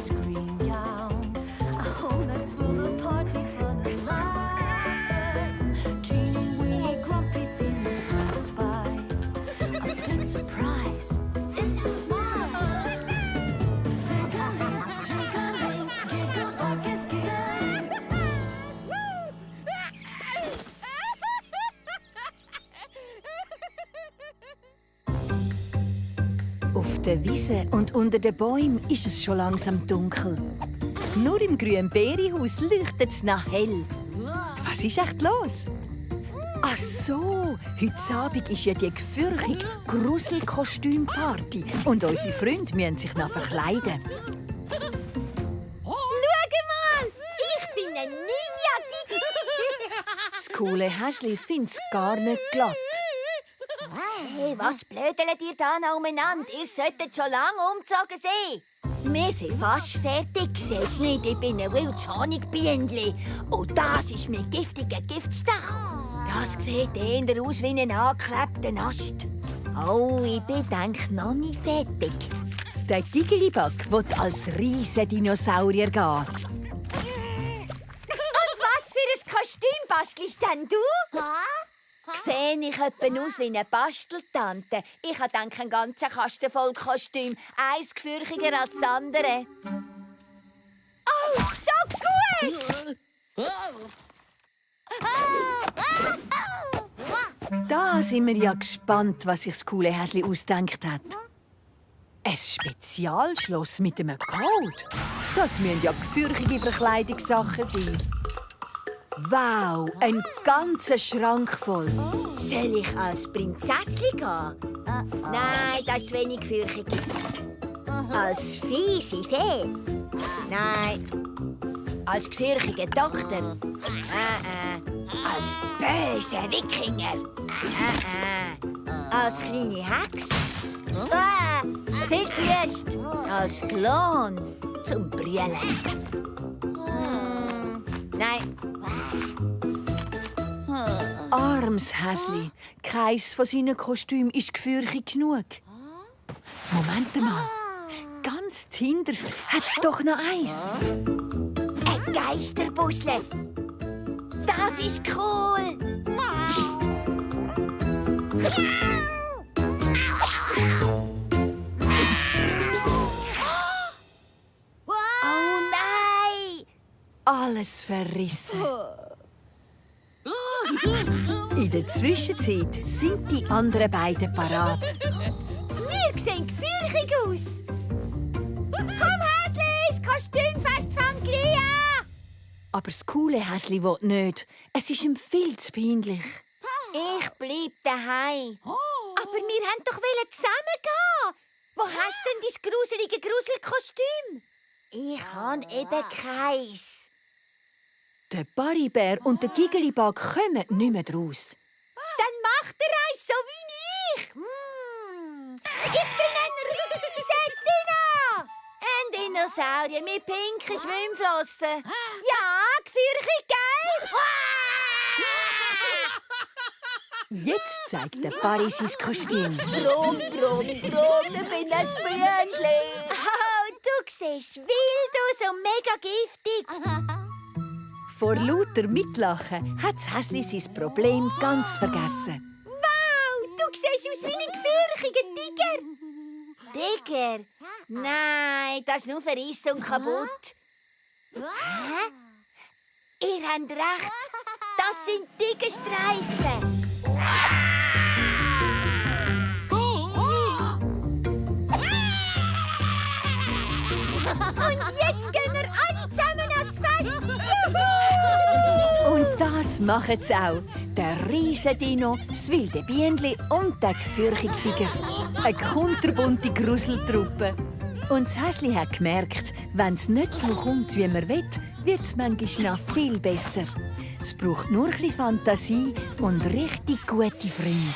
Mama's green gown. A home that's full of parties, fun and laughter. Teeny weeny grumpy things pass by. A big surprise, it's a smile. Giggling, jiggling, giggle buckets giggling. Auf der Wiese und unter den Bäumen ist es schon langsam dunkel. Nur im grünen Bärenhaus leuchtet es noch hell. Was ist echt los? Ach so, heute Abend ist ja die gefürchtige Gruselkostümparty und unsere Freunde müssen sich noch verkleiden. Schau mal! Ich bin ein Ninja-Gigi! Das coole Häsli findet es gar nicht glatt. Hey, was blödelt ihr da noch umeinander? Ihr solltet schon lange umgezogen sein. Wir sind fast fertig. Siehst du nicht, ich bin ein wildes Honigbienchen. Und das ist mein giftiger Giftstach. Das sieht eher aus wie ein angeklebter Ast. Oh, ich bin denk noch nicht fertig. Der Gigelibug will als Riesendinosaurier gehen. Und was für ein Kostüm bastelst denn du? Sehe ich etwa aus wie eine Basteltante? Ich habe einen ganzen Kasten voll Kostüm. Eins gefürchiger als das andere. Oh, so gut! Da sind wir ja gespannt, was sich das coole Häsli ausgedacht hat. Ein Spezialschloss mit einem Code. Das müssen ja gefürchtige Verkleidungssachen sein. Wow, ein ganzer Schrank voll. Soll ich als Prinzessin gehen? Nein, das ist zu wenig fürchig. Als fiese Fee? Nein. Als gefürchiger Doktor? Als böser Wikinger? Als kleine Hex? Viel zu wüst. Als Klon zum Brüllen? Nein. Armes Häsli. Keins von seinen Kostümen ist gefürchtig genug. Moment mal. Ganz hinterst hat es doch noch eins. Ein Geisterbusle. Das ist cool. Oh nein! Alles verrissen. In der Zwischenzeit sind die anderen beiden parat. Wir sehen gefürchtig aus. Komm, Häsli, das Kostümfest fängt gleich an. Aber das coole Häsli will nicht. Es ist ihm viel zu peinlich. Ich bleib daheim. Aber wir wollten doch zusammen gehen. Wo hast denn dein gruselige Gruselkostüm? Ich habe eben keins. Der Baribär und der Gigelibug kommen nicht mehr draus. Dann macht er eins so wie ich. Ich bin ein riesen Dino. Ein Dinosaurier mit pinken Schwimmflossen. Ja, gefürchtig, gell? Jetzt zeigt der Barry sein Kostüm. Brumm, brumm, brumm, ich bin ein Bienchen. Oh, du siehst wild aus und mega giftig. Vor lauter Mitlachen hat das Häsli sein Problem ganz vergessen. Wow, du siehst aus wie ein gefürchiger Tiger. Tiger? Nein, das ist nur verrissen und kaputt. Hä? Ihr habt recht, das sind Tigerstreifen. Und jetzt gehen wir alle zusammen ans Fest. Juhu! Und das machen sie auch. Der Riesendino, das wilde Bienenli und der gefürchtige Tiger. Eine kunterbunte Gruseltruppe. Und das Häsli hat gemerkt, wenn es nicht so kommt, wie man will, wird es manchmal noch viel besser. Es braucht nur ein bisschen Fantasie und richtig gute Freunde.